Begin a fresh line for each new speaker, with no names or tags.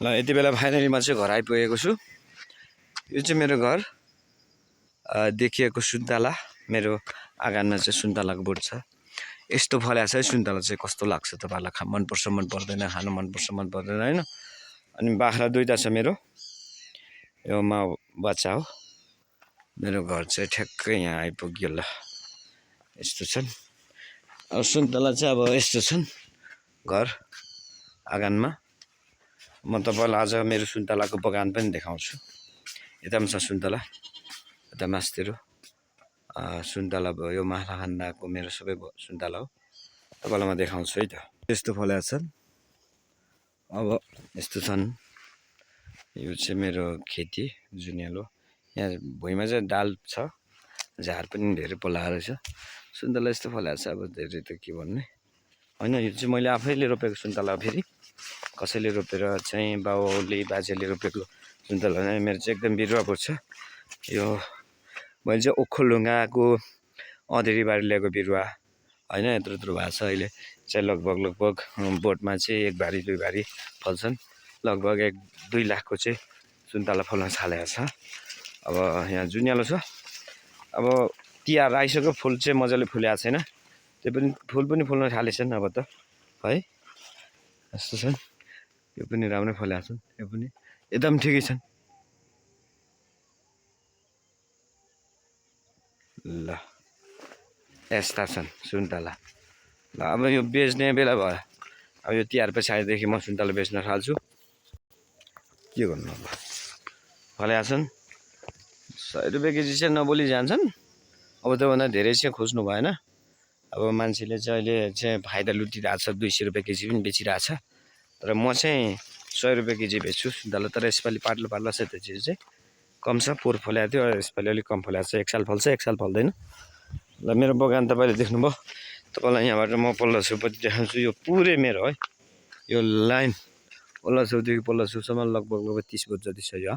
ल यति बेला फाइनली म चाहिँ घर आइपुगेको छु। यो चाहिँ मेरो घर देखिएको सुन्तला। मेरो आँगनमा चाहिँ सुन्तलाको बोट छ। यस्तो फल्या छ है सुन्तला चाहिँ। कस्तो लाग्छ तपाईँहरूलाई? मनपर्छ मन पर्दैन, खान मनपर्छ मन पर्दैन होइन। अनि बाख्रा दुईवटा छ मेरो। यो माउ बच्चा हो। मेरो घर चाहिँ ठ्याक्कै यहाँ आइपुग्यो। ल यस्तो छन् अब सुन्तला चाहिँ। अब यस्तो छन् घर आँगनमा। म तपाईँलाई आज मेरो सुन्तलाको बगान पनि देखाउँछु। यता पनि छ सुन्तला, यता मास्तिर सुन्तला भयो। यो माछा खान्दाको मेरो सबै सुन्तला हो। तपाईँलाई म देखाउँछु है त। यस्तो फलेको छन्। अब यस्तो छन्। यो चाहिँ मेरो खेती जुनियालो। यहाँ भुइँमा चाहिँ दाल छ, झार पनि धेरै पलाएर छ। सुन्तला यस्तो फलेको छ। अब धेरै त के भन्ने होइन। यो चाहिँ मैले आफैले रोपेको सुन्तला। फेरि कसैले रोपेर चाहिँ बाउले बाजेले रोपेको सुन्तला होइन। मेरो चाहिँ एकदम बिरुवा बोट छ। यो मैले चाहिँ ओखलढुङ्गाको अँधेरीबारी ल्याएको बिरुवा होइन। यत्रो यत्रो भएको छ। अहिले चाहिँ लगभग बोटमा चाहिँ 1 भारी 2 भारी फल्छन्। लगभग 1-2 लाखको चाहिँ सुन्तला फल्न थालेको छ। अब यहाँ जुनियालो छ। अब तिहार आइसक्यो, फुल चाहिँ मजाले फुलेको छैन। त्यो पनि फुल पनि फुल्न थालेछन् अब त है। यस्तो छन्। यो पनि राम्रै फलेको छन्। यो पनि एकदम ठिकै छन्। ल यस्ता छन् सुन्तला। ल अब यो बेच्ने बेला भयो। अब यो तिहार पछाडिदेखि म सुन्तला बेच्न थाल्छु। के गर्नु अब फलेका छन्। 100 रुपियाँ केजी चाहिँ नबोली जान्छन्। अब त्योभन्दा धेरै चाहिँ खोज्नु भएन। अब मान्छेले चाहिँ अहिले चाहिँ फाइदा लुटिरहेको छ। 200 रुपियाँ केजी पनि बेचिरहेछ। तर म चाहिँ 100 रुपियाँ केजी बेच्छु सुन्तला। तर यसपालि पातलो पातलो छ। त्यो चिज चाहिँ कम छ। पोहोर फलेको थियो, यसपालि अलिक कम फलेको छ। 1 साल फल्छ, 1 साल फल्दैन। ल मेरो बगान तपाईँले देख्नुभयो। तपाईँलाई यहाँबाट म पल्लो छेउपट्टि देखाउँछु। यो पुरै मेरो है। यो लाइन पल्लो छेउदेखि पल्लो छेउसम्म लगभग 30 बोट जति छ। यो